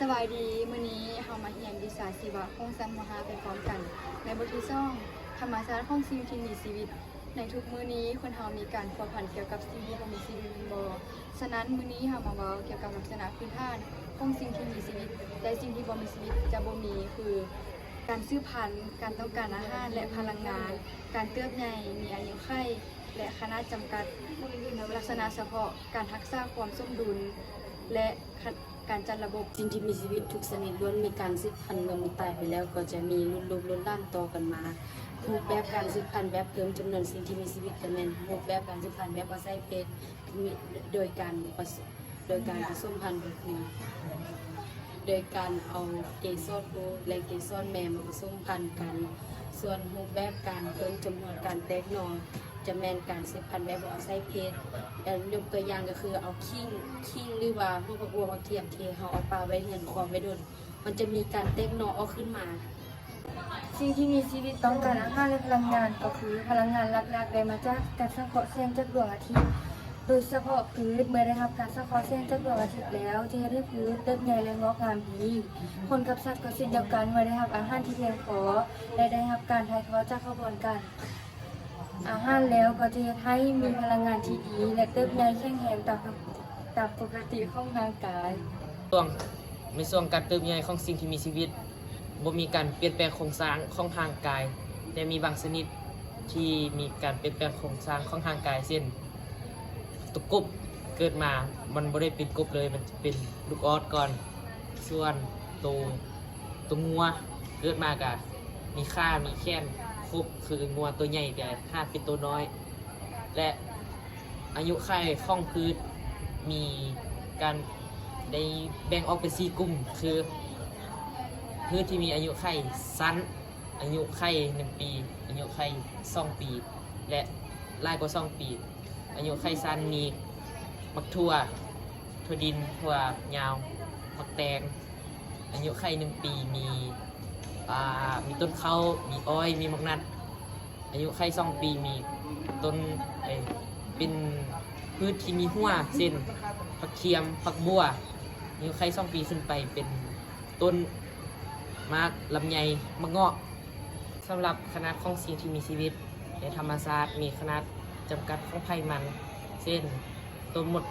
ສະບາຍດີ, ມື້ນີ້ເຮົາມາຮຽນວິຊາຊີວະຂອງຊັ້ນ ມ.ຫ້າ ໄປພ້ອມກັນ ໃນບົດທີສອງ ທຳມະຊາດຂອງສິ່ງທີ່ມີຊີວິດ. ໃນທຸກມື້ນີ້ ຄົນເຮົາມີການພົວພັນກ່ຽວກັບສິ່ງທີ່ບໍ່ມີຊີວິດແມ່ນບໍ່? ສະນັ້ນ ມື້ນີ້ເຮົາມາເວົ້າກ່ຽວກັບລັກສະນະພື້ນຖານຂອງສິ່ງທີ່ມີຊີວິດ ແລະ ສິ່ງທີ່ບໍ່ມີຊີວິດຈະບໍ່ມີ ຄື ການສືບພັນ, ການຕ້ອງການອາຫານ ແລະ ພະລັງງານ, ການເຕີບໃຫຍ່, ມີອາຍຸໄຂ ແລະ ຂະໜາດຈຳກັດ, ລັກສະນະສະເພາະ, ການຮັກສາຄວາມສົມດຸນ ແລະ ການຈັດລະບົບ. ສິ່ງທີ່ມີຊີວິດທຸກຊະນິດລ້ວນມີການສືບພັນ, ເມື່ອມັນຕາຍໄປແລ້ວກໍຈະມີລຸ້ນລູກລຸ້ນຫຼານຕໍ່ກັນມາ. ຮູບແບບການສືບພັນແບບເພີ່ມຈຳນວນສິ່ງທີ່ມີຊີວິດ ຈະແມ່ນຮູບແບບການສືບພັນແບບອາໄສເພດ ໂດຍການປະ ໂດຍການປະສົມພັນໂດຍ ໂດຍການເອົາເກສອນຜູ້ ແລະ ເກສອນແມ່ມາປະສົມພັນກັນ. ສ່ວນຮູບແບບການເພີ່ມຈຳນວນການແຕກໜໍ່ ຈະແມ່ນການສືບພັນແບບບໍ່ອາໄສເພດ. ຍົກຕົວຢ່າງກໍຄືເອົາຂີງ, ຂີງ ຫຼືວ່າຫົວຜັກບົວ, ຜັກທຽມທີ່ເຮົາເອົາປາໄວ້ເຮືອນຄອບໄວ້ດົນ, ມັນຈະມີການແຕກໜໍ່ອອກຂຶ້ນມາ. ສິ່ງທີ່ມີຊີວິດຕ້ອງການອາຫານ ແລະ ພະລັງງານ ກໍຄືພະລັງງານຫຼັກໆໄດ້ມາຈາກການສັງເຄາະແສງຈາກດວງອາທິດ. ໂດຍສະເພາະພືດ ເມື່ອໄດ້ຮັບການສັງເຄາະແສງຈາກດວງອາທິດແລ້ວ ຈະເຮັດໃຫ້ພືດເຕີບໃຫຍ່ ແລະ ງອກງາມດີ. ຄົນກັບສັດກໍເຊັ່ນດຽວກັນ, ເມື່ອໄດ້ຮັບອາຫານທີ່ພຽງພໍ ແລະ ໄດ້ຮັບການຖ່າຍທອດຈາກຂະບວນການອາຫານແລ້ວ ກໍຈະເຮັດໃຫ້ມີພະລັງງານທີ່ດີ ແລະ ເຕີບໃຫຍ່ແຂງແຮງຕາມ ຕາມປົກກະຕິຂອງຮ່າງກາຍ. ຊ່ວງ ໃນຊ່ວງການເຕີບໃຫຍ່ຂອງສິ່ງທີ່ມີຊີວິດ ບໍ່ມີການປ່ຽນແປງໂຄງສ້າງຂອງຮ່າງກາຍ, ແຕ່ມີບາງຊະນິດທີ່ມີການປ່ຽນແປງໂຄງສ້າງຂອງຮ່າງກາຍ ເຊັ່ນ ໂຕກົບເກີດມາມັນບໍ່ໄດ້ເປັນກົບເລີຍ, ມັນຈະເປັນລູກອອດກ່ອນ. ສ່ວນໂຕ ໂຕງົວເກີດມາກະມີຂາ ມີແຂນຄົບຄືງົວໂຕໃຫຍ່ ແຕ່ຫາກເປັນໂຕນ້ອຍ ແລະ ອາຍຸໄຂຂອງພືດມີການໄດ້ແບ່ງອອກເປັນສີ່ກຸ່ມ ຄື ພືດທີ່ມີອາຍຸໄຂສັ້ນ, ອາຍຸໄຂໜຶ່ງປີ, ອາຍຸໄຂສອງປີ ແລະ ຫຼາຍກວ່າສອງປີ. ອາຍຸໄຂສັ້ນມີໝາກຖົ່ວ, ຖົ່ວດິນ, ຖົ່ວຍາວ, ໝາກແຕງ. ອາຍຸໄຂໜຶ່ງປີມີ ອ່າ ມີຕົ້ນເຂົ້າ, ມີອ້ອຍ, ມີໝາກນັດ. ອາຍຸໄຂສອງປີມີຕົ້ນ ເອີ ເປັນພືດທີ່ມີຫົວ ເຊັ່ນ ຜັກທຽມ, ຜັກບົ່ວ. ອາຍຸໄຂສອງປີຂຶ້ນໄປເປັນຕົ້ນໝາກລຳໄຍ, ໝາກເງາະ. ສຳລັບຂະໜາດຂອງສິ່ງທີ່ມີຊີວິດໃນທຳມະຊາດ ມີຂະໜາດຈຳກັດຂອງໃຜມັນ ເຊັ່ນ ໂຕມົດ,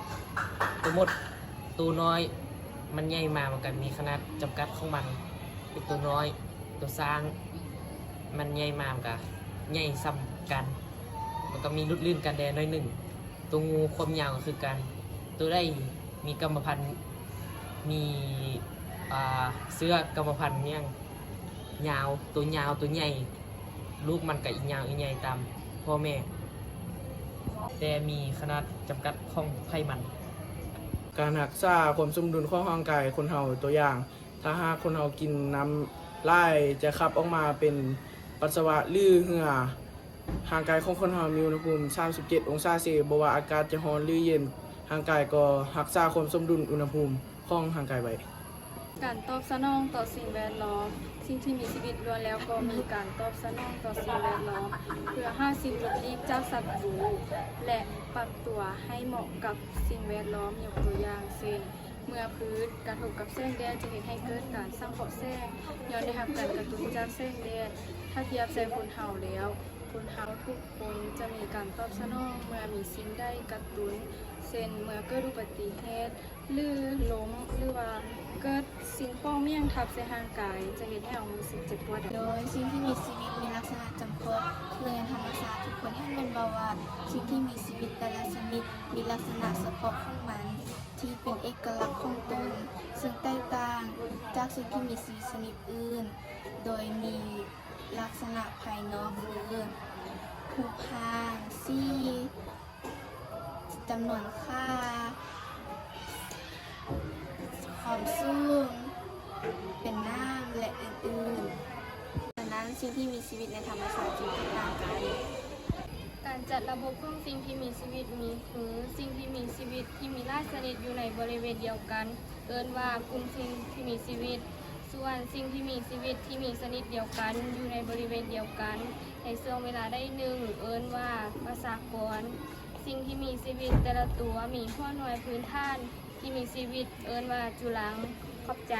ໂຕມົດ ໂຕນ້ອຍມັນໃຫຍ່ມາ ມັນກໍມີຂະໜາດຈຳກັດຂອງມັນ. ເປັນໂຕນ້ອຍ, ໂຕຊ້າງ ມັນໃຫຍ່ມາ ມັນກໍໃຫຍ່ສ່ຳກັນ, ມັນກໍມີຫຼຸດລື່ນກັນແດ່ໜ້ອຍໜຶ່ງ. ໂຕງູຄວາມຍາວກໍຄືກັນ, ໂຕໃດມີກຳມະພັນ ມີ ອ່າ ເຊື້ອກຳມະພັນຫຍັງຍາວ, ໂຕຍາວ ໂຕໃຫຍ່ ລູກມັນກໍອີຍາວອີໃຫຍ່ຕາມພໍ່ແມ່, ແຕ່ມີຂະໜາດຈຳກັດຂອງໃຜມັນ. ການຮັກສາຄວາມສົມດຸນຂອງຮ່າງກາຍຄົນເຮົາ, ຕົວຢ່າງ ຖ້າຫາກຄົນເຮົາກິນນ້ຳຫຼາຍ ຈະຂັບອອກມາເປັນປັດສະວະ ຫຼື ເຫື່ອ. ຮ່າງກາຍຂອງຄົນເຮົາມີອຸນຫະພູມສາມສິບເຈັດອົງສາເຊ, ບໍ່ວ່າອາກາດຈະຮ້ອນ ຫຼື ເຢັນ, ຮ່າງກາຍກໍຮັກສາຄວາມສົມດຸນອຸນຫະພູມຂອງຮ່າງກາຍໄວ້. ການຕອບສະໜອງຕໍ່ສິ່ງແວດລ້ອມ. ສິ່ງທີ່ມີຊີວິດລ້ວນແລ້ວກໍມີການຕອບສະໜອງຕໍ່ສິ່ງແວດລ້ອມ ເພື່ອຫາສິ່ງຫຼົບຫຼີກຈາກສັດຕູ ແລະ ປັບຕົວໃຫ້ເໝາະກັບສິ່ງແວດລ້ອມ. ຍົກຕົວຢ່າງເຊັ່ນ ເມື່ອພືດກະທົບກັບແສງແດດ ຈະເຮັດໃຫ້ເກີດການສັງເຄາະແສງ ຍ້ອນໄດ້ຮັບການກະຕຸ້ນຈາກແສງແດດ. ຖ້າທຽບໃສ່ຄົນເຮົາແລ້ວ, ຄົນເຮົາທຸກຄົນຈະມີການຕອບສະໜອງເມື່ອມີສິ່ງໃດກະຕຸ້ນ ເຊັ່ນ ເມື່ອເກີດອຸບັດຕິເຫດ ຫຼື ລົ້ມ ຫຼືວ່າເກີດສິ່ງຂອງຫຍັງທັບໃສ່ຮ່າງກາຍ ຈະເຮັດໃຫ້ເຮົາຮູ້ສຶກເຈັບປວດ. ໂດຍສິ່ງທີ່ມີຊີວິດມີລັກສະນະຈຳເພາະ ແລະ ທຳມະຊາດ. ທຸກຄົນເຫັນແມ່ນບໍ່ວ່າ ສິ່ງທີ່ມີຊີວິດແຕ່ລະຊະນິດມີລັກສະນະສະເພາະຂອງມັນ ທີ່ເປັນເອກະລັກຂອງຕົນ ເຊິ່ງແຕກຕ່າງຈາກສິ່ງທີ່ມີຊີວິດຊະນິດອື່ນ ໂດຍມີລັກສະນະພາຍນອກຄື ຮູບຮ່າງ, ສີ, ຈຳນວນຂາ, ຄວາມສູງ, ເປັນນ້ຳ ແລະ ອື່ນໆ. ສະນັ້ນ, ສິ່ງທີ່ມີຊີວິດໃນທຳມະຊາດຈຶ່ງແຕກຕ່າງກັນ. ການຈັດລະບົບຂອງສິ່ງທີ່ມີຊີວິດມີຄື ສິ່ງທີ່ມີຊີວິດທີ່ມີຫຼາຍຊະນິດຢູ່ໃນບໍລິເວນດຽວກັນ ເອີ້ນວ່າກຸ່ມສິ່ງທີ່ມີຊີວິດ. ສ່ວນສິ່ງທີ່ມີຊີວິດທີ່ມີຊະນິດດຽວກັນຢູ່ໃນບໍລິເວນດຽວກັນໃນຊ່ວງເວລາໃດໜຶ່ງ ເອີ້ນວ່າປະຊາກອນ. ສິ່ງທີ່ມີຊີວິດແຕ່ລະຕົວມີຫົວໜ່ວຍພື້ນຖານທີ່ມີຊີວິດ ເອີ້ນວ່າຈຸລັງ. ຂອບໃຈ.